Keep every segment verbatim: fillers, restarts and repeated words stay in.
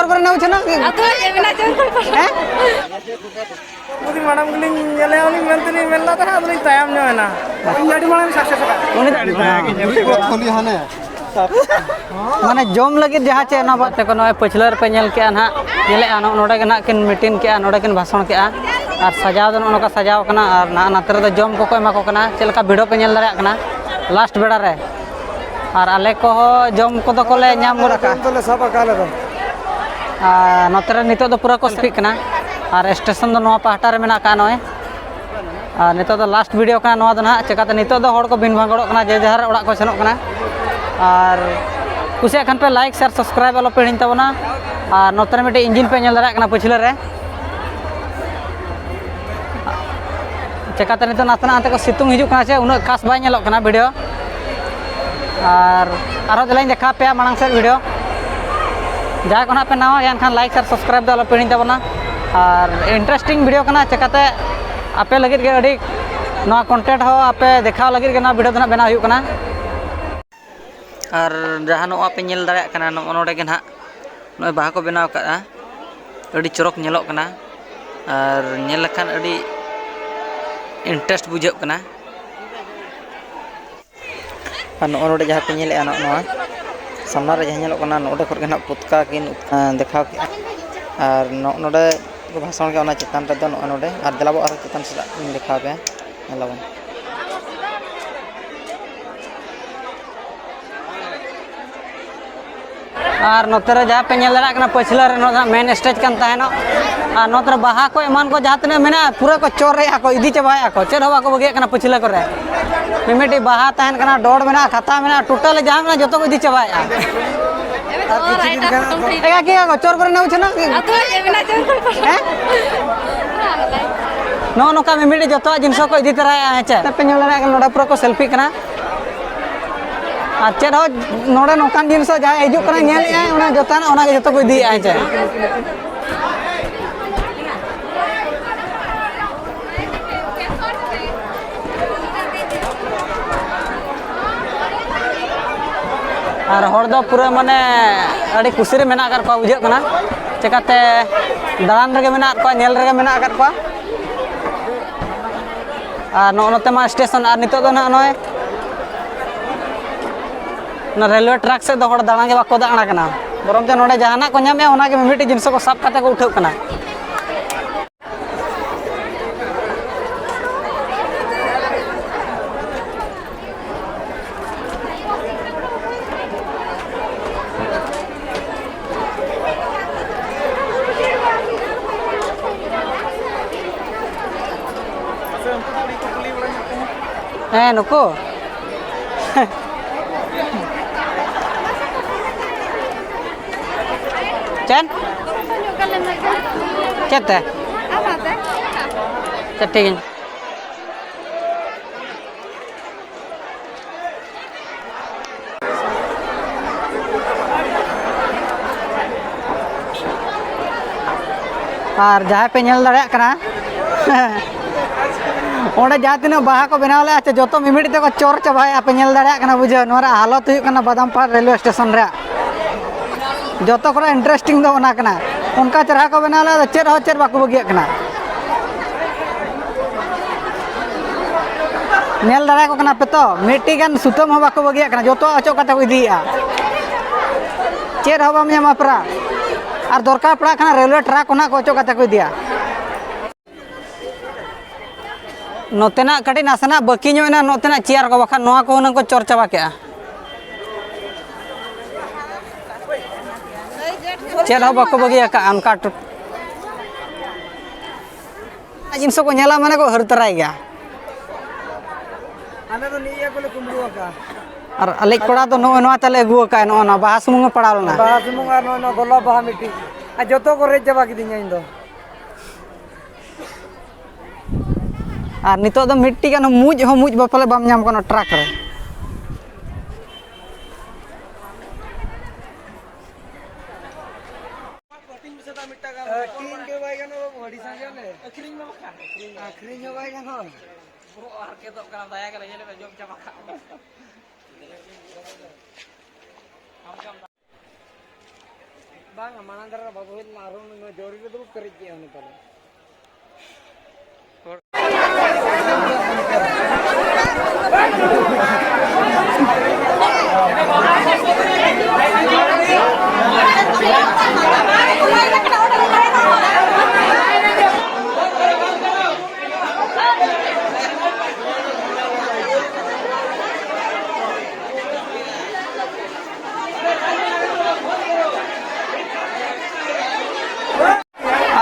ᱠᱚᱨᱮᱱᱟᱜ ᱩᱪᱷᱟᱹᱱᱟ? ᱟᱹᱛᱩ ᱦᱮᱡ ᱮᱱᱟ ᱪᱚᱝ᱾ ᱦᱮᱸ? ᱢᱳᱫᱤ ᱢᱟᱲᱟᱝ ᱜᱮᱞᱤᱧ ᱧᱮᱞᱮᱭᱟ, ᱩᱱᱤ ᱢᱮᱱ ᱛᱮᱞᱤᱧ ᱢᱮᱱ ᱞᱮᱫᱟ, ᱟᱫᱚᱞᱤᱧ ᱛᱟᱭᱚᱢ ᱧᱚᱜ ᱮᱱᱟ᱾ ᱤᱧ ᱟᱹᱰᱤ ᱢᱟᱲᱟᱝ ᱥᱟᱠᱥᱮᱥ ᱟᱠᱟᱫ᱾ ᱩᱱᱤ ᱫᱚ ᱟᱹᱰᱤ ᱢᱟᱲᱟᱝ ᱜᱮ ᱧᱮᱞ ᱠᱮᱫᱟ᱾ ᱢᱟᱱᱮ ᱡᱚᱢ ᱞᱟᱹᱜᱤᱫ ᱡᱟᱦᱟᱸ ᱪᱮᱫ ᱚᱱᱟ ᱵᱟᱫ ᱛᱮᱠᱚ ᱱᱚᱜᱼᱚᱭ ᱯᱟᱹᱪᱷᱞᱟᱹ ᱨᱮᱯᱮ ᱧᱮᱞ ᱠᱮᱜᱼᱟ ᱱᱟᱦᱟᱜ, ᱧᱮᱞᱮᱜᱼᱟ, ᱱᱚᱜᱼᱚ ᱱᱚᱰᱮ ᱜᱮ ᱱᱟᱦᱟᱜ ᱠᱤᱱ ᱢᱤᱴᱤᱝ ᱠᱮᱜᱼᱟ, ᱱᱚᱰᱮ ᱠᱤᱱ ᱵᱷᱟᱥᱚᱱ ᱠᱮᱜᱼᱟ᱾ ᱟᱨ ᱥᱟᱡᱟᱣ ᱫᱚ ᱱᱚᱜᱼᱚ ᱱᱚᱝᱠᱟ ᱥᱟᱡᱟᱣ ᱠᱟᱱᱟ᱾ ᱟᱨ ᱱᱟᱦᱟᱜ ᱱᱚᱛᱮ ᱨᱮᱫᱚ ᱡᱚᱢ ᱠᱚᱠᱚ ᱮᱢᱟ ᱠᱚ ᱠᱟᱱᱟ, ᱪᱮᱫ ᱞᱮᱠᱟ ᱵᱷᱤᱲ ᱯᱮ ᱧᱮᱞ ᱫᱟᱲᱮᱭᱟᱜ ᱠᱟᱱᱟ ᱞᱟᱥᱴ ᱵᱮᱲᱟ ᱨᱮ᱾ ᱟᱨ ᱟᱞᱮ ᱠᱚᱦᱚᱸ ᱡᱚᱢ ᱠᱚᱫᱚ ᱠᱚᱞᱮ ᱧᱟᱢ ᱜᱚᱫ ᱟᱠᱟᱫᱼᱟ᱾ ᱡᱚᱢ ᱫᱚᱞᱮ ᱥᱟᱵ ᱟᱠᱟᱫ ᱟᱞᱮ ᱫᱚ᱾ ᱟᱨ ᱱᱚᱛᱮ ᱨᱮ ᱱᱤᱛᱚᱜ ᱫᱚ ᱯᱩᱨᱟᱹ ᱠᱚ ᱥᱮᱞᱯᱷᱤᱜ ᱠᱟᱱᱟ᱾ ᱟᱨ ᱥᱴᱮᱥᱚᱱ ᱫᱚ ᱱᱚᱣᱟ ᱯᱟᱦᱴᱟ ᱨᱮ ᱢᱮᱱᱟᱜ ᱟᱠᱟᱫᱼᱟ ᱱᱚᱜᱼᱚᱭ᱾ ᱟᱨ ᱱᱤᱛᱚᱜ ᱫᱚ ᱞᱟᱥᱴ ᱵᱷᱤᱰᱤᱭᱳ ᱠᱟᱱᱟ ᱱᱚᱣᱟ ᱫᱚ ᱱᱟᱦᱟᱜ, ᱪᱮᱠᱟᱛᱮ ᱱᱤᱛᱚᱜ ᱫᱚ ᱦᱚᱲ ᱠᱚ ᱵᱤᱱ ᱵᱷᱟᱸᱜᱚᱲᱚᱜ ᱠᱟᱱᱟ, ᱡᱮ ᱡᱟᱦᱟᱨ ᱚᱲᱟᱜ ᱠᱚ ᱥᱮᱱᱚᱜ ᱠᱟᱱᱟ᱾ ᱟᱨ ᱠᱩᱥᱤᱭᱟᱜ ᱠᱷᱟᱱ ᱯᱮ ᱞᱟᱭᱤᱠ, ᱥᱮᱭᱟᱨ, ᱥᱟᱵᱥᱠᱨᱟᱭᱤᱵ ᱟᱞᱚ ᱯᱮ ᱦᱤᱲᱤᱧ ᱛᱟᱵᱚᱱᱟ᱾ ᱟᱨ ᱱᱚᱛᱮ ᱨᱮ ᱢᱤᱫᱴᱮᱡ ᱤᱧᱡᱤᱱ ᱯᱮ ᱧᱮᱞ ᱫᱟᱲᱮᱭᱟᱜ ᱠᱟᱱᱟ ᱯᱟᱹᱪᱷᱞᱟᱹ ᱨᱮ᱾ ᱪᱮᱠᱟᱛᱮ ᱱᱤᱛᱚᱜ ᱱᱟᱥᱮᱱᱟᱜ ᱦᱟᱱᱛᱮ ᱠᱚ ᱥᱤᱛᱩᱝ ᱦᱤᱡᱩᱜ ᱠᱟᱱᱟ ᱥᱮ, ᱩᱱᱟᱹᱜ ᱠᱷᱟᱥ ᱵᱟᱭ ᱧᱮᱞᱚᱜ ᱠᱟᱱᱟ ᱵᱷᱤᱰᱤᱭᱳ᱾ ᱟᱨ ᱟᱨᱦᱚᱸ ᱫᱮᱞᱟᱧ ᱫᱮᱠᱷᱟᱣ ᱯᱮᱭᱟ ᱢᱟᱲᱟᱝ ᱥᱮᱫ ᱵᱷᱤᱰᱤᱭᱳ᱾ ᱡᱟᱦᱟᱸᱭ ᱠᱚ ᱱᱟᱦᱟᱜ ᱯᱮ ᱱᱟᱣᱟ ᱜᱮᱭᱟ, ᱮᱱᱠᱷᱟᱱ ᱞᱟᱭᱤᱠ ᱟᱨ ᱥᱟᱵᱥᱠᱨᱟᱭᱤᱵ ᱫᱚ ᱟᱞᱚ ᱯᱮ ᱦᱤᱲᱤᱧ ᱛᱟᱵᱚᱱᱟ᱾ ᱟᱨ ᱤᱱᱴᱟᱨᱮᱥᱴᱤᱝ ᱵᱷᱤᱰᱤᱭᱳ ᱠᱟᱱᱟ, ᱪᱮᱠᱟᱛᱮ ᱟᱯᱮ ᱞᱟᱹᱜᱤᱫ ᱜᱮ ᱟᱹᱰᱤ ᱱᱚᱣᱟ ᱠᱚᱱᱴᱮᱱᱴ ᱦᱚᱸ ᱟᱯᱮ ᱫᱮᱠᱷᱟᱣ ᱞᱟᱹᱜᱤᱫ ᱜᱮ ᱱᱚᱣᱟ ᱵᱷᱤᱰᱤᱭᱳ ᱫᱚ ᱱᱟᱦᱟᱜ ᱵᱮᱱᱟᱣ ᱦᱩᱭᱩᱜ ᱠᱟᱱᱟ᱾ ᱟᱨ ᱡᱟᱦᱟᱸ ᱱᱚᱜᱼᱚᱭ ᱯᱮ ᱧᱮᱞ ᱫᱟᱲᱮᱭᱟᱜ ᱠᱟᱱᱟ, ᱱᱚᱜᱼᱚ ᱱᱚᱰᱮ ᱜᱮ ᱱᱟᱦᱟᱜ ᱱᱚᱜᱼᱚᱭ ᱵᱟᱦᱟ ᱠᱚ ᱵᱮᱱᱟᱣ ᱠᱟᱜᱼᱟ᱾ ᱟᱹᱰᱤ ᱪᱚᱨᱚᱠ ᱧᱮᱞᱚᱜ ᱠᱟᱱᱟ ᱟᱨ ᱧᱮᱞ ᱞᱮᱠᱷᱟᱱ ᱟᱹᱰᱤ ᱤᱱᱴᱟᱨᱮᱥᱴ ᱵᱩᱡᱷᱟᱹᱜ ᱠᱟᱱᱟ᱾ ᱟᱨ ᱱᱚᱜᱼᱚ ᱱᱚᱰᱮ ᱡᱟᱦᱟᱸ ᱯᱮ ᱧᱮᱞᱮᱫᱼᱟ, ᱱᱚᱜᱼᱚ ᱱᱚᱣᱟ ᱥᱟᱢᱱᱟ ᱨᱮ ᱡᱟᱦᱟᱸ ᱧᱮᱞᱚᱜ ᱠᱟᱱᱟ, ᱱᱚᱰᱮ ᱠᱷᱚᱱ ᱜᱮ ᱱᱟᱦᱟᱜ ᱯᱚᱛᱠᱟ ᱠᱤᱱ, ᱟᱸ, ᱫᱮᱠᱷᱟᱣ ᱠᱮᱫᱼᱟ᱾ ᱟᱨ ᱱᱚᱜᱼᱚ ᱱᱚᱰᱮ ᱠᱚ ᱵᱷᱟᱥᱚᱱ ᱠᱮᱫᱼᱟ, ᱚᱱᱟ ᱪᱮᱛᱟᱱ ᱨᱮᱫᱚ ᱱᱚᱜᱼᱚ ᱱᱚᱰᱮ᱾ ᱟᱨ ᱫᱮᱞᱟ ᱵᱚ ᱟᱨᱦᱚᱸ ᱪᱮᱛᱟᱱ ᱥᱮᱫ ᱤᱧ ᱫᱮᱠᱷᱟᱣ ᱟᱯᱮᱭᱟ, ᱧᱮᱞᱟᱵᱚᱱ᱾ ᱟᱨ ᱱᱚᱛᱮ ᱨᱮ ᱡᱟᱦᱟᱸ ᱯᱮ ᱧᱮᱞ ᱫᱟᱲᱮᱭᱟᱜ ᱠᱟᱱᱟ, ᱯᱟᱹᱪᱷᱞᱟᱹ ᱨᱮ ᱱᱚᱣᱟ ᱫᱚ ᱢᱮᱱ ᱥᱴᱮᱡᱽ ᱠᱟᱱ ᱛᱟᱦᱮᱱᱚᱜ᱾ ᱟᱨ ᱱᱚᱛᱮ ᱨᱮ ᱵᱟᱦᱟ ᱠᱚ ᱮᱢᱟᱱ ᱠᱚ ᱡᱟᱦᱟᱸ ᱛᱤᱱᱟᱹᱜ ᱢᱮᱱᱟᱜᱼᱟ, ᱯᱩᱨᱟᱹ ᱠᱚ ᱪᱚᱨᱮᱜᱼᱟ ᱠᱚ, ᱤᱫᱤ ᱪᱟᱵᱟᱭᱮᱫᱼᱟ ᱠᱚ, ᱪᱮᱫ ᱦᱚᱸ ᱵᱟᱠᱚ ᱵᱟᱹᱜᱤᱭᱟᱜ ᱠᱟᱱᱟ ᱯᱟᱹᱪᱷᱞᱟᱹ ᱠᱚᱨᱮ᱾ ᱢᱤᱢᱤᱫᱴᱤᱡ ᱵᱟᱦᱟ ᱛᱟᱦᱮᱱ ᱠᱟᱱᱟ, ᱰᱚᱰ ᱢᱮᱱᱟᱜᱼᱟ, ᱠᱷᱟᱛᱟ ᱢᱮᱱᱟᱜᱼᱟ, ᱴᱳᱴᱟᱞ ᱡᱟᱦᱟᱸ ᱢᱮᱱᱟᱜᱼᱟ ᱡᱚᱛᱚ ᱠᱚ ᱤᱫᱤ ᱪᱟᱵᱟᱭᱮᱫᱼᱟ᱾ ᱮᱜᱟ, ᱠᱤ ᱮᱜᱟ ᱠᱚ ᱪᱚᱨ ᱠᱚᱨᱮ ᱱᱟᱜ ᱩᱪᱷᱟᱹᱱᱟ? ᱦᱮᱸ? ᱱᱚᱜᱼᱚ ᱱᱚᱝᱠᱟ ᱢᱤᱢᱤᱫᱴᱤᱡ ᱡᱚᱛᱚᱣᱟᱜ ᱡᱤᱱᱤᱥ ᱦᱚᱸᱠᱚ ᱤᱫᱤ ᱛᱚᱨᱟᱭᱮᱫᱼᱟ, ᱦᱮᱸ ᱪᱮ? ᱯᱮ ᱧᱮᱞ ᱫᱟᱲᱮᱭᱟᱜ ᱠᱟᱱᱟ, ᱱᱚᱰᱮ ᱯᱩᱨᱟᱹ ᱠᱚ ᱥᱮᱞᱯᱷᱤᱜ ᱠᱟᱱᱟ᱾ ᱟᱨ ᱪᱮᱫ ᱦᱚᱸ ᱱᱚᱰᱮ ᱱᱚᱝᱠᱟᱱ ᱡᱤᱱᱤᱥ ᱦᱚᱸ ᱡᱟᱦᱟᱸᱭ ᱦᱤᱡᱩᱜ ᱠᱟᱱᱟᱭ, ᱧᱮᱞᱮᱫᱼᱟᱭ, ᱚᱱᱟ ᱡᱚᱛᱚᱱᱟᱜ ᱚᱱᱟ ᱜᱮ ᱡᱚᱛᱚ ᱠᱚ ᱤᱫᱤᱭᱮᱫᱼᱟ, ᱦᱮᱸ ᱪᱮ? ᱟᱨ ᱦᱚᱲ ᱫᱚ ᱯᱩᱨᱟᱹ ᱢᱟᱱᱮ ᱟᱹᱰᱤ ᱠᱩᱥᱤ ᱨᱮ ᱢᱮᱱᱟᱜ ᱟᱠᱟᱫ ᱠᱚᱣᱟ ᱵᱩᱡᱷᱟᱹᱜ ᱠᱟᱱᱟ, ᱪᱮᱠᱟᱛᱮ ᱫᱟᱬᱟᱱ ᱨᱮᱜᱮ ᱢᱮᱱᱟᱜ ᱟᱠᱟᱫ ᱠᱚᱣᱟ, ᱧᱮᱞ ᱨᱮᱜᱮ ᱢᱮᱱᱟᱜ ᱟᱠᱟᱫ ᱠᱚᱣᱟ᱾ ᱟᱨ ᱱᱚᱜᱼᱚ ᱱᱚᱛᱮ ᱢᱟ ᱥᱴᱮᱥᱚᱱ, ᱟᱨ ᱱᱤᱛᱚᱜ ᱫᱚ ᱱᱟᱦᱟᱜ ᱱᱚᱜᱼᱚᱭ ᱚᱱᱟ ᱨᱮᱞᱣᱮ ᱴᱨᱟᱠ ᱥᱮᱫ ᱫᱚ ᱦᱚᱲ ᱫᱟᱬᱟᱱ ᱜᱮ ᱵᱟᱠᱚ ᱫᱟᱬᱟ ᱠᱟᱱᱟ, ᱵᱚᱨᱚᱝ ᱪᱚ ᱱᱚᱰᱮ ᱡᱟᱦᱟᱱᱟᱜ ᱠᱚ ᱧᱟᱢᱮᱜᱼᱟ, ᱚᱱᱟᱜᱮ ᱢᱤᱢᱤᱫᱴᱤᱡ ᱡᱤᱱᱤᱥ ᱠᱚ ᱥᱟᱵ ᱠᱟᱛᱮ ᱠᱚ ᱩᱴᱷᱟᱹᱜ ᱠᱟᱱᱟ᱾ ᱦᱮᱸ, ᱱᱩᱠᱩ᱾ ᱪᱮᱫ? ᱪᱮᱫ ᱛᱮ? ᱟᱪᱪᱷᱟ, ᱴᱷᱤᱠ ᱜᱮᱭᱟ᱾ ᱟᱨ ᱡᱟᱦᱟᱸᱭ ᱯᱮ ᱧᱮᱞ ᱫᱟᱲᱮᱭᱟᱜ ᱠᱟᱱᱟ, ᱚᱸᱰᱮ ᱡᱟᱦᱟᱸ ᱛᱤᱱᱟᱹᱜ ᱵᱟᱦᱟ ᱠᱚ ᱵᱮᱱᱟᱣ ᱞᱮᱫᱼᱟ, ᱪᱮ ᱡᱚᱛᱚ ᱢᱤᱢᱤᱫ ᱛᱮᱠᱚ ᱪᱚᱨ ᱪᱟᱵᱟᱭᱮᱫᱼᱟ᱾ ᱯᱮ ᱧᱮᱞ ᱫᱟᱲᱮᱭᱟᱜ ᱠᱟᱱᱟ, ᱵᱩᱡᱷᱟᱹᱣ, ᱱᱚᱣᱟ ᱨᱮᱭᱟᱜ ᱦᱟᱞᱚᱛ ᱦᱩᱭᱩᱜ ᱠᱟᱱᱟ ᱵᱟᱫᱟᱢᱯᱟᱲ ᱨᱮᱞᱣᱮ ᱥᱴᱮᱥᱚᱱ ᱨᱮᱭᱟᱜ᱾ ᱡᱚᱛᱚ ᱠᱷᱚᱱᱟᱜ ᱤᱱᱴᱟᱨᱮᱥᱴᱤᱝ ᱫᱚ ᱚᱱᱟ ᱠᱟᱱᱟ, ᱚᱱᱠᱟ ᱪᱮᱦᱨᱟ ᱠᱚ ᱵᱮᱱᱟᱣ ᱞᱮᱫᱼᱟ, ᱪᱮᱫ ᱦᱚᱸ ᱪᱮᱫ ᱵᱟᱠᱚ ᱵᱟᱹᱜᱤᱭᱟᱜ ᱠᱟᱱᱟ᱾ ᱧᱮᱞ ᱫᱟᱲᱮᱭᱟᱠᱚ ᱠᱟᱱᱟ ᱯᱮ ᱛᱚ, ᱢᱤᱫᱴᱤᱡ ᱜᱟᱱ ᱥᱩᱛᱟᱹᱢ ᱦᱚᱸ ᱵᱟᱠᱚ ᱵᱟᱹᱜᱤᱭᱟᱜ ᱠᱟᱱᱟ, ᱡᱚᱛᱚ ᱚᱪᱚᱜ ᱠᱟᱛᱮ ᱠᱚ ᱤᱫᱤᱭᱮᱫᱼᱟ᱾ ᱪᱮᱫ ᱦᱚᱸ ᱵᱟᱢ ᱧᱟᱢᱟ ᱯᱮᱨᱟ᱾ ᱟᱨ ᱫᱚᱨᱠᱟᱨ ᱯᱟᱲᱟᱜ ᱠᱷᱟᱱ ᱨᱮᱞᱣᱮ ᱴᱨᱟᱠ ᱠᱷᱚᱱᱟᱜ ᱠᱚ ᱚᱪᱚᱜ ᱠᱟᱛᱮ ᱠᱚ ᱤᱫᱤᱭᱟ᱾ ᱱᱚᱛᱮᱱᱟᱜ ᱠᱟᱹᱴᱤᱡ ᱱᱟᱥᱮᱱᱟᱜ ᱵᱟᱹᱠᱤ ᱧᱚᱜ ᱮᱱᱟ, ᱱᱚᱛᱮᱱᱟᱜ ᱪᱮᱭᱟᱨ ᱠᱚ, ᱵᱟᱠᱷᱟᱱ ᱱᱚᱣᱟ ᱠᱚ ᱦᱩᱱᱟᱹᱝ ᱠᱚ ᱪᱚᱨ ᱪᱟᱵᱟ ᱠᱮᱜᱼᱟ᱾ ᱪᱮᱫ ᱦᱚᱸ ᱵᱟᱠᱚ ᱵᱟᱹᱜᱤ ᱟᱠᱟᱫᱼᱟ ᱚᱱᱠᱟ ᱴᱩ-, ᱡᱤᱱᱤᱥ ᱠᱚ ᱧᱮᱞᱟ ᱢᱟᱱᱮ ᱠᱚ ᱦᱟᱹᱨ ᱛᱚᱨᱟᱭ ᱜᱮᱭᱟ᱾ ᱟᱞᱮ ᱫᱚ ᱱᱤᱭᱟᱹ ᱠᱚᱞᱮ ᱠᱩᱢᱵᱽᱲᱩ ᱟᱠᱟᱫᱼᱟ᱾ ᱟᱨ ᱟᱞᱮ ᱠᱚᱲᱟ ᱫᱚ ᱱᱚᱜᱼᱚᱭ ᱱᱚᱣᱟ ᱛᱟᱞᱮ ᱟᱹᱜᱩ ᱟᱠᱟᱫᱼᱟ, ᱱᱚᱜᱼᱚ ᱱᱚᱣᱟ ᱵᱟᱦᱟ ᱥᱩᱢᱩᱝ ᱮ ᱯᱟᱲᱟᱣ ᱞᱮᱱᱟ᱾ ᱵᱟᱦᱟ ᱥᱩᱢᱩᱝ ᱟᱨ ᱱᱚᱜᱼᱚᱭ ᱱᱚᱣᱟ ᱜᱳᱞᱟᱯ ᱵᱟᱦᱟ ᱢᱤᱫᱴᱤᱡ, ᱟᱨ ᱡᱚᱛᱚ ᱠᱚ ᱨᱮᱡ ᱪᱟᱵᱟ ᱠᱤᱫᱤᱧᱟ ᱤᱧ ᱫᱚ᱾ ᱟᱨ ᱱᱤᱛᱚᱜ ᱫᱚ ᱢᱤᱫᱴᱤᱡ ᱜᱟᱱ ᱢᱩᱡ ᱦᱚᱸ ᱢᱩᱡ ᱵᱟᱯᱞᱟ ᱵᱟᱢ ᱧᱟᱢ ᱠᱟᱱᱟ ᱴᱨᱟᱠ ᱨᱮ᱾ ᱟᱹᱠᱷᱨᱤᱧ ᱜᱮ ᱵᱟᱭ ᱜᱟᱱᱚᱜᱼᱟ ᱵᱟᱹᱵᱩ, ᱟᱹᱰᱤ ᱥᱟᱸᱜᱮ ᱟᱞᱮ᱾ ᱟᱹᱠᱷᱨᱤᱧ ᱢᱟ ᱵᱟᱠᱷᱟᱱ ᱟᱹᱠᱷᱨᱤᱧ᱾ ᱟᱹᱠᱷᱨᱤᱧ ᱦᱚᱸ ᱵᱟᱭ ᱜᱟᱱᱚᱜᱼᱟ᱾ ᱵᱚᱦᱚᱜ ᱦᱟᱨᱠᱮᱛᱚᱜ ᱠᱟᱱᱟ, ᱫᱟᱭᱟ ᱜᱮ ᱧᱮᱞ ᱢᱮ, ᱡᱚᱢ ᱪᱟᱵᱟ ᱠᱟᱜ ᱢᱮ᱾ ᱵᱟᱝᱟ, ᱢᱟᱲᱟᱝ ᱫᱷᱟᱨᱟ ᱨᱮ ᱵᱟᱵᱚ ᱦᱮᱡ ᱞᱮᱱᱟ, ᱟᱨᱦᱚᱸ ᱱᱩᱭ ᱡᱟᱹᱣᱨᱤ ᱨᱮᱫᱚ ᱵᱚ ᱯᱮᱨᱮᱡ ᱠᱮᱜᱼᱟ ᱩᱱᱤ ᱛᱟᱞᱮ᱾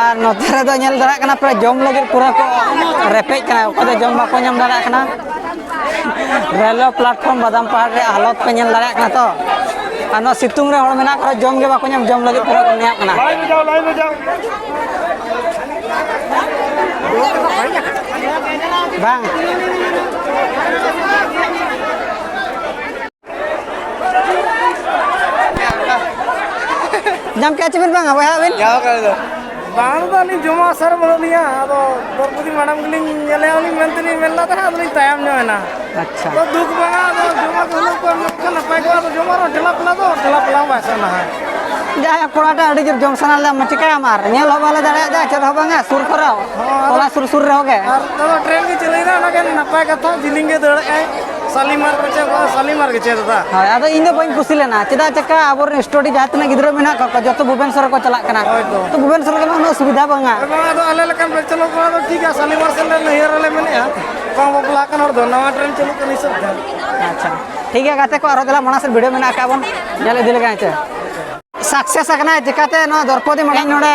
ᱟᱨ ᱱᱚᱛᱮ ᱨᱮᱫᱚ ᱧᱮᱞ ᱫᱟᱲᱮᱭᱟᱜ ᱠᱟᱱᱟ, ᱯᱨᱟᱭ ᱡᱚᱢ ᱞᱟᱹᱜᱤᱫ ᱯᱩᱨᱟᱹ ᱠᱚ ᱨᱮᱯᱮᱡ ᱠᱟᱱᱟ, ᱚᱠᱚᱭ ᱫᱚ ᱡᱚᱢ ᱵᱟᱠᱚ ᱧᱟᱢ ᱫᱟᱲᱮᱭᱟᱜ ᱠᱟᱱᱟ᱾ ᱨᱮᱞᱣᱮ ᱯᱞᱟᱴᱯᱷᱚᱨᱢ ᱵᱟᱫᱟᱢ ᱯᱟᱦᱟᱲ ᱨᱮᱭᱟᱜ ᱦᱟᱞᱚᱛ ᱯᱮ ᱧᱮᱞ ᱫᱟᱲᱮᱭᱟᱜ ᱠᱟᱱᱟ ᱛᱚ᱾ ᱟᱨ ᱱᱚᱣᱟ ᱥᱤᱛᱩᱝ ᱨᱮ ᱦᱚᱲ ᱢᱮᱱᱟᱜ ᱠᱚ ᱨᱮᱦᱚᱸ ᱡᱚᱢ ᱜᱮ ᱵᱟᱠᱚ ᱧᱟᱢ, ᱡᱚᱢ ᱞᱟᱹᱜᱤᱫ ᱯᱩᱨᱟᱹ ᱠᱚ ᱱᱮᱭᱟᱜ ᱠᱟᱱᱟ᱾ ᱵᱟᱝ᱾ ᱧᱟᱢ ᱠᱮᱜᱼᱟ ᱪᱮᱵᱮᱱ ᱵᱟᱝᱟ ᱵᱚᱭᱦᱟ ᱟᱵᱮᱱ? ᱧᱟᱢ ᱠᱟᱜ ᱫᱚ᱾ ᱵᱟᱝ ᱫᱚ ᱟᱹᱞᱤᱧ ᱡᱚᱢᱟᱜ ᱟᱥᱟ ᱨᱮ ᱵᱟᱹᱱᱩᱜ ᱞᱤᱧᱟ, ᱟᱫᱚ ᱫᱨᱚᱯᱚᱫᱤ ᱢᱮᱰᱟᱢ ᱜᱮᱞᱤᱧ ᱧᱮᱞᱮᱭᱟ ᱞᱤᱧ ᱢᱮᱱᱛᱮ ᱞᱤᱧ ᱢᱮᱱ ᱞᱮᱫ ᱛᱟᱦᱮᱸᱫ, ᱟᱫᱚᱞᱤᱧ ᱛᱟᱭᱚᱢ ᱧᱚᱜ ᱮᱱᱟ᱾ ᱟᱪᱪᱷᱟ᱾ ᱟᱫᱚ ᱫᱩᱠ ᱵᱟᱝᱟ, ᱟᱫᱚ ᱡᱚᱢᱟᱜ ᱠᱚ ᱦᱩᱱᱟᱹᱝ ᱠᱚ ᱮᱢ ᱞᱮᱠᱷᱟᱱ ᱱᱟᱯᱟᱭ ᱠᱚᱜᱼᱟ, ᱟᱫᱚ ᱡᱚᱢᱟᱜ ᱨᱮᱦᱚᱸ ᱴᱷᱮᱞᱟ ᱯᱮᱞᱟ ᱫᱚ, ᱴᱷᱮᱞᱟ ᱯᱮᱞᱟ ᱦᱚᱸ ᱵᱟᱭ ᱥᱟᱱᱟᱣᱟ᱾ ᱡᱟᱦᱟᱸᱭ ᱠᱚᱲᱟᱴᱟᱜ ᱟᱹᱰᱤ ᱡᱳᱨ ᱡᱚᱢ ᱥᱟᱱᱟ ᱞᱮᱫᱟ, ᱢᱟ ᱪᱤᱠᱟᱹᱭᱟᱢ ᱟᱨ ᱧᱮᱞ ᱦᱚᱸ ᱵᱟᱞᱮ ᱫᱟᱲᱮᱭᱟᱜᱼᱟ, ᱪᱮᱫ ᱦᱚᱸ ᱵᱟᱝᱟ, ᱥᱩᱨ ᱠᱚᱨᱮ, ᱦᱚᱸ, ᱟᱫᱚ ᱴᱚᱞᱟ ᱥᱩᱨ ᱥᱩᱨ ᱨᱮᱦᱚᱸ ᱜᱮ᱾ ᱟᱨ ᱫᱟᱫᱟ ᱴᱨᱮᱱ ᱜᱮ ᱪᱟᱹᱞᱩᱭᱮᱱᱟ, ᱚᱱᱟ ᱜᱮ ᱱᱟᱯᱟᱭ ᱠᱟᱛᱷᱟ, ᱡᱤᱞᱤᱧ ᱜᱮ ᱫᱟᱹᱲᱮᱜᱼᱟᱭ, ᱥᱟᱞᱤᱢᱟᱨ ᱠᱚ ᱪᱮᱫ ᱠᱚ, ᱥᱟᱞᱤᱢᱟᱨ ᱜᱮ ᱪᱮᱫ ᱫᱟᱫᱟ? ᱦᱳᱭ, ᱟᱫᱚ ᱤᱧ ᱫᱚ ᱵᱟᱹᱧ ᱠᱩᱥᱤ ᱞᱮᱱᱟ, ᱪᱮᱫᱟᱜ ᱪᱮᱠᱟ ᱟᱵᱚᱨᱮᱱ ᱥᱴᱩᱰᱮᱱᱴ ᱡᱟᱦᱟᱸ ᱛᱤᱱᱟᱹᱜ ᱜᱤᱫᱽᱨᱟᱹ ᱢᱮᱱᱟᱜ ᱠᱟᱜ ᱠᱚᱣᱟ, ᱡᱚᱛᱚ ᱵᱷᱩᱵᱮᱱᱥᱚᱨ ᱨᱮᱠᱚ ᱪᱟᱞᱟᱜ ᱠᱟᱱᱟ᱾ ᱦᱳᱭ ᱛᱚ᱾ ᱛᱚ ᱵᱷᱩᱵᱮᱱᱥᱚᱨ ᱨᱮᱫᱚ ᱩᱱᱟᱹᱜ ᱥᱩᱵᱤᱫᱷᱟ ᱵᱟᱝᱟ᱾ ᱦᱳᱭ ᱵᱟᱝᱟ, ᱟᱫᱚ ᱟᱞᱮ ᱞᱮᱠᱟᱱ ᱵᱮᱪᱮᱞᱚᱨ ᱠᱚᱲᱟ ᱫᱚ ᱴᱷᱤᱠ ᱜᱮᱭᱟ, ᱥᱟᱞᱤᱢᱟᱨ ᱥᱮᱱ ᱞᱮ ᱱᱟᱹᱭᱦᱟᱹᱨ ᱨᱮᱞᱮ ᱢᱮᱱᱮᱜᱼᱟ, ᱵᱟᱝ ᱵᱟᱯᱞᱟ ᱟᱠᱟᱱ ᱦᱚᱲ ᱫᱚ ᱱᱟᱣᱟ ᱴᱨᱮᱱ ᱪᱟᱹᱞᱩᱜ ᱠᱟᱱᱟ ᱦᱤᱥᱟᱹᱵ ᱛᱮ᱾ ᱟᱪᱪᱷᱟ, ᱴᱷᱤᱠ ᱜᱮᱭᱟ ᱜᱟᱛᱮ ᱠᱚ, ᱟᱨᱦᱚᱸ ᱫᱮᱞᱟ ᱢᱟᱲᱟᱝ ᱥᱮᱫ ᱵᱷᱤᱰᱤᱭᱳ ᱢᱮᱱᱟᱜ ᱟᱠᱟᱫ ᱵᱚᱱ ᱧᱮᱞ ᱤᱫᱤ ᱞᱮᱜᱮ, ᱦᱮᱸ ᱪᱮ? ᱥᱟᱠᱥᱮᱥ ᱟᱠᱟᱱᱟᱭ, ᱪᱤᱠᱟᱹᱛᱮ ᱱᱚᱣᱟ ᱫᱨᱚᱯᱚᱫᱤ ᱢᱩᱨᱢᱩ ᱱᱚᱰᱮ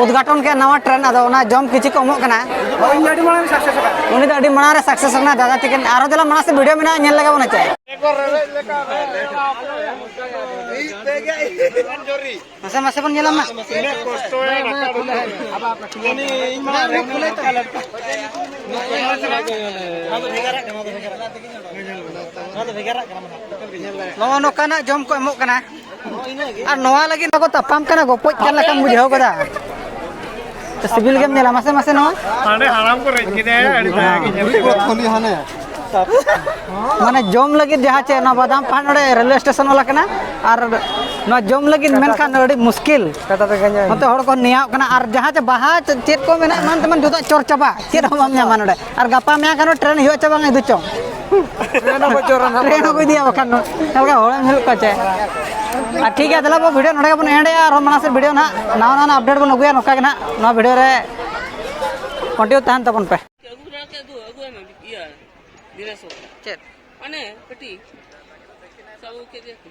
ᱩᱫᱽᱜᱷᱟᱴᱚᱱ ᱠᱮᱫ ᱱᱟᱣᱟ ᱴᱨᱮᱱ, ᱟᱫᱚ ᱚᱱᱟ ᱡᱚᱢ ᱠᱤᱪᱷᱩ ᱠᱚ ᱮᱢᱚᱜ ᱠᱟᱱᱟ᱾ ᱦᱳᱭ, ᱤᱧ ᱫᱚ ᱟᱹᱰᱤ ᱢᱟᱲᱟᱝ ᱨᱮ ᱥᱟᱠᱥᱮᱥ ᱟᱠᱟᱱᱟ᱾ ᱩᱱᱤ ᱫᱚ ᱟᱹᱰᱤ ᱢᱟᱲᱟᱝ ᱨᱮ ᱥᱟᱠᱥᱮᱥ ᱟᱠᱟᱱᱟ ᱫᱟᱫᱟ ᱛᱤᱠᱤᱱ᱾ ᱟᱨᱦᱚᱸ ᱫᱮᱞᱟ ᱢᱟᱲᱟᱝ ᱥᱮᱫ ᱵᱷᱤᱰᱤᱭᱳ ᱢᱮᱱᱟᱜᱼᱟ, ᱧᱮᱞ ᱞᱮᱜᱮ ᱵᱚᱱ ᱦᱮᱸ ᱪᱮ᱾ ᱢᱟᱥᱮ ᱢᱟᱥᱮ ᱵᱚᱱ ᱧᱮᱞᱟ ᱢᱟ᱾ ᱱᱚᱜᱼᱚ ᱱᱚᱝᱠᱟᱱᱟᱜ ᱡᱚᱢ ᱠᱚ ᱮᱢᱚᱜ ᱠᱟᱱᱟ᱾ ᱟᱨ ᱱᱚᱣᱟ ᱞᱟᱹᱜᱤᱫ ᱵᱟᱠᱚ ᱛᱟᱯᱟᱢ ᱠᱟᱱᱟ, ᱜᱚᱯᱚᱡ ᱠᱟᱱ ᱞᱮᱠᱟᱢ ᱵᱩᱡᱷᱟᱹᱣ ᱜᱚᱫᱟ᱾ ᱥᱤᱵᱤᱞ ᱜᱮᱢ ᱧᱮᱞᱟ, ᱢᱟᱥᱮ ᱢᱟᱥᱮ ᱱᱚᱣᱟ᱾ ᱦᱟᱸᱰᱮ ᱦᱟᱲᱟᱢ ᱠᱚ ᱨᱮᱡ ᱠᱮᱫᱮᱭᱟ, ᱟᱹᱰᱤ ᱫᱟᱭᱟ ᱜᱮ ᱧᱮᱞ ᱠᱮᱫᱟ᱾ ᱢᱟᱱᱮ ᱡᱚᱢ ᱞᱟᱹᱜᱤᱫ ᱡᱟᱦᱟᱸ ᱪᱮᱫ ᱱᱚᱣᱟ ᱵᱟᱫᱟᱢ ᱯᱟᱦᱟᱲ ᱱᱚᱰᱮ ᱨᱮᱞᱣᱮ ᱥᱴᱮᱥᱚᱱ ᱚᱞ ᱟᱠᱟᱱᱟ, ᱟᱨ ᱱᱚᱣᱟ ᱡᱚᱢ ᱞᱟᱹᱜᱤᱫ ᱢᱮᱱᱠᱷᱟᱱ ᱟᱹᱰᱤ ᱢᱩᱥᱠᱤᱞ᱾ ᱠᱟᱴᱟ ᱛᱮ ᱜᱟᱸᱡᱟ᱾ ᱱᱚᱛᱮ ᱦᱚᱲ ᱠᱚ ᱱᱮᱭᱟᱣᱚᱜ ᱠᱟᱱᱟ, ᱟᱨ ᱡᱟᱦᱟᱸ ᱪᱮ ᱵᱟᱦᱟ ᱪᱮ-, ᱪᱮᱫ ᱠᱚ ᱢᱮᱱᱟᱜ ᱮᱢᱟᱱ ᱛᱮᱢᱟᱱ ᱡᱚᱛᱚ ᱪᱚᱨ ᱪᱟᱵᱟ, ᱪᱮᱫ ᱦᱚᱸ ᱵᱟᱢ ᱧᱟᱢᱟ ᱱᱚᱰᱮ᱾ ᱟᱨ ᱜᱟᱯᱟ ᱢᱮᱭᱟᱝ ᱠᱷᱟᱱ ᱴᱨᱮᱱ ᱦᱩᱭᱩᱜ ᱪᱮ ᱵᱟᱝ ᱤᱫᱩ ᱪᱚᱝ? ᱴᱨᱮᱱ ᱦᱚᱸᱠᱚ ᱪᱚᱨᱟ ᱱᱟᱦᱟᱜ᱾ ᱴᱨᱮᱱ ᱦᱚᱸᱠᱚ ᱤᱫᱤᱭᱟ ᱵᱟᱠᱷᱟᱱ ᱫᱚ᱾ ᱪᱮᱫ ᱞᱮᱠᱟ ᱦᱚᱲᱮᱢ ᱧᱮᱞᱮᱫ ᱠᱚᱣᱟ ᱪᱮ? ᱟᱨ ᱴᱷᱤᱠ ᱜᱮᱭᱟ, ᱫᱮᱞᱟ ᱵᱚ ᱵᱷᱤᱰᱤᱭᱳ ᱱᱚᱰᱮ ᱜᱮᱵᱚᱱ ᱮᱱᱰᱮᱜᱼᱟ, ᱟᱨᱦᱚᱸ ᱢᱟᱲᱟᱝ ᱥᱮᱫ ᱵᱷᱤᱰᱤᱭᱳ ᱱᱟᱦᱟᱜ ᱱᱟᱣᱟ ᱱᱟᱣᱟ ᱟᱯᱰᱮᱴ ᱵᱚᱱ ᱟᱹᱜᱩᱭᱟ ᱱᱚᱝᱠᱟ ᱜᱮ ᱱᱟᱦᱟᱜ᱾ ᱱᱚᱣᱟ ᱵᱷᱤᱰᱤᱭᱳ ᱨᱮ ᱠᱚᱱᱴᱤᱱᱤᱭᱩ ᱛᱟᱦᱮᱱ ᱛᱟᱵᱚᱱ ᱯᱮ᱾ ᱟᱹᱜᱩ ᱵᱟᱲᱟ ᱠᱮᱫ ᱫᱚ, ᱟᱹᱜᱩ ᱟᱭ ᱢᱮ, ᱤᱭᱟᱹ, ᱫᱤᱱᱮᱥ᱾ ᱪᱮᱫ? ᱦᱟᱱᱮ ᱠᱟᱹᱴᱤᱡ ᱥᱟᱵ ᱟᱹᱜᱩ ᱠᱮᱫ ᱫᱮᱭᱟ ᱠᱚ᱾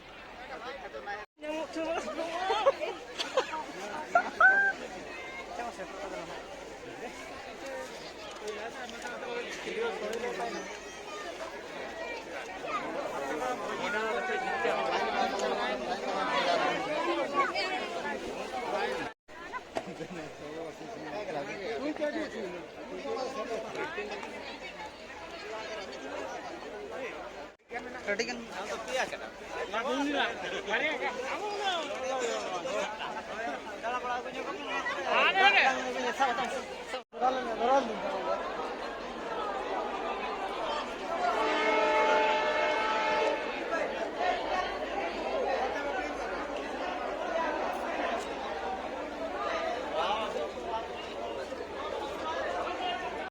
ᱟᱹᱰᱤ ᱜᱟᱱ᱾